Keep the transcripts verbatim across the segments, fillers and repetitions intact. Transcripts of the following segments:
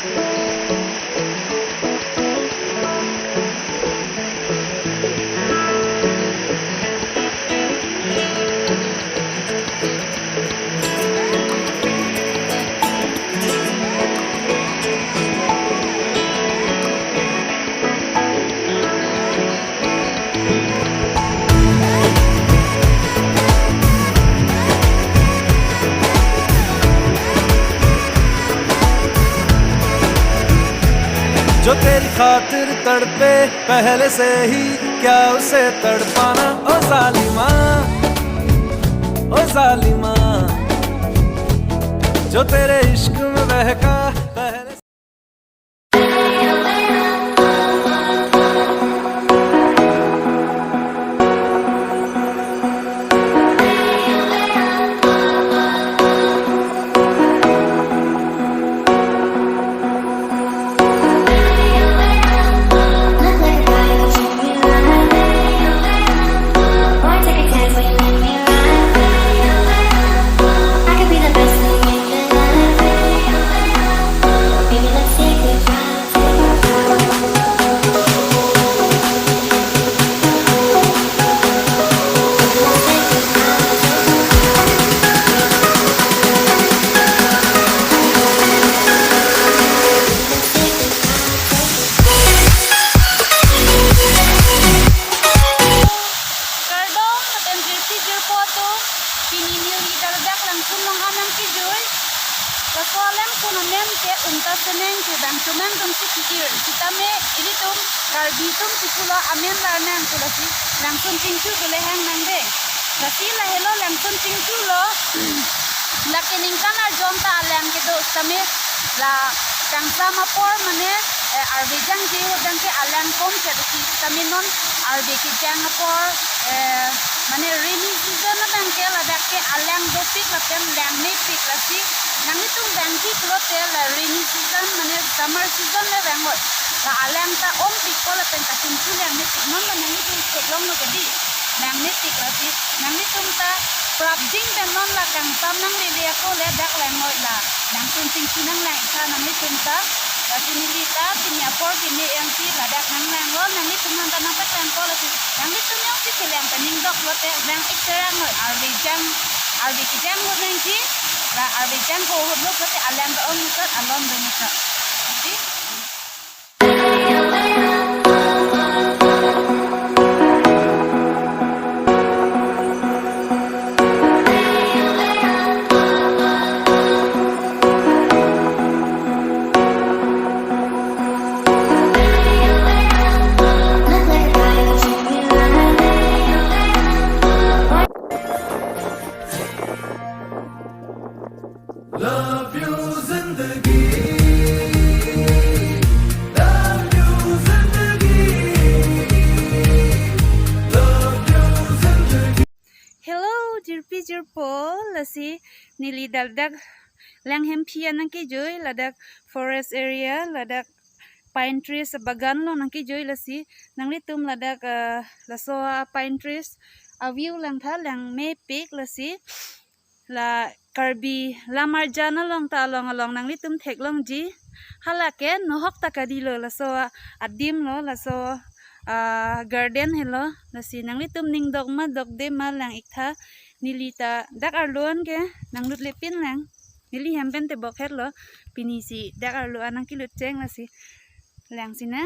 जो तेरी खातिर तड़पे पहले से ही, क्या उसे तड़पाना, ओ जालिमा, ओ जालिमा। जो तेरे इश्क में बहका पहले से। Kardom, lapen jirpi jirpo atum, pini neli ta ladak Langsun along an nangkejui. Laso Langsun amen ke Umta Seneng ke bang chumen atum si ki-ir. Sitame ilitum Karbi atum si pulo amen la nang pulo si Langsun Chingchu pule hang nang de. Lasi lahelo Langsun Chingchu lo. Lake ningkan arjon ta alang kedo sitame la kangsam apor mane, eh, arve jangje ahut abang ke alang komchet si sitame non arve kejang apor, eh, mane rainy season abang ke ladak ke alang dopik lapen langmepik lasi nanglitum vangji pulote la rainy season mane summer season le vang oi. La alang ta ongpik ko lapen kachingchu langmepik non ma nanglitum theklonglo kedi. Langmepik lasi nanglitum ta prapjin pen non la kangsam nanglele ako le dak lang oi la Langsun Chingchu nanglang-ik tha nanglitum ta. Lasi neli ta pini apor kimi M P ladak nanglanglo, nanglitum nang ta nangpaklangpo lasi nanglitum jongsi kelang pen ningdok lote vang-ik serang oi arve jang, arve kejang ahut nangji, la arve jangko ahut lo pulote alang ta ong muchot, alon do muchot. Lasi Love you zindagi, love you zindagi, love you zindagi. Hello, jirpi jirpo, lasi neli ta ladak Langhemphi an nangkejui, ladak forest area, ladak pine trees bagan along nangkejui lasi. Nanglitum ladak, eh, laso a pine trees a view langtha, langmepik lasi. La Karbi Lamarjan along ta along along nanglitum theklongji. Hala ke nohok ta kadi lo laso adim lo laso, ah, garden helo. Lasi nanglitum ningdok ma dokde ma lang-ik tha. Neli ta dak arlo an ke nanglut lepin lang. Neli hem pen tebok het lo. Pini si dak arlo an nangkelut cheng lasi. Lang sina.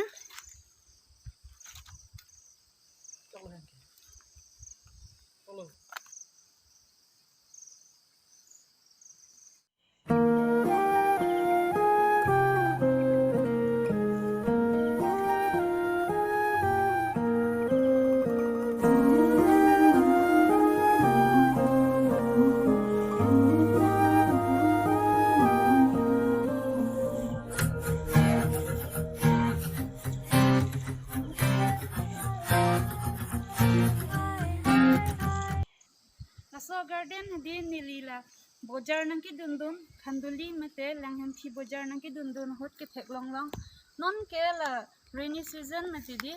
Laso garden hadi neli la bojar nangkedundun, Khanduli mate Langhemphi bojar nangkedundun ahut ketheklonglong. Non ke la rainy season mate di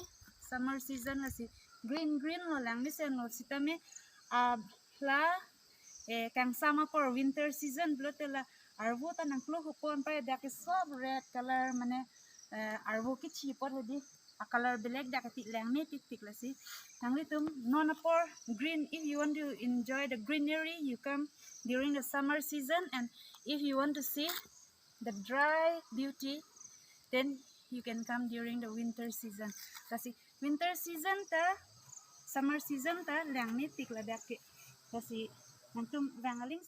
summer season lasi green green lo lang mesen lo sitame, ah, la, eh, kangsam apor winter season pulote la arvo ta nangklo hupon pa dak ke sob red color mane, eh, arvo kechi apot hedi, a color black dak ti lang ne tik tik lasi. Nanglitum non apor green, if you want to enjoy the greenery, you come during the summer season, and if you want to see the dry beauty, then you can come during the winter season. Lasi winter season ta, summer season ta lang ne tik ladak ke. Lasi nangtum vang aling.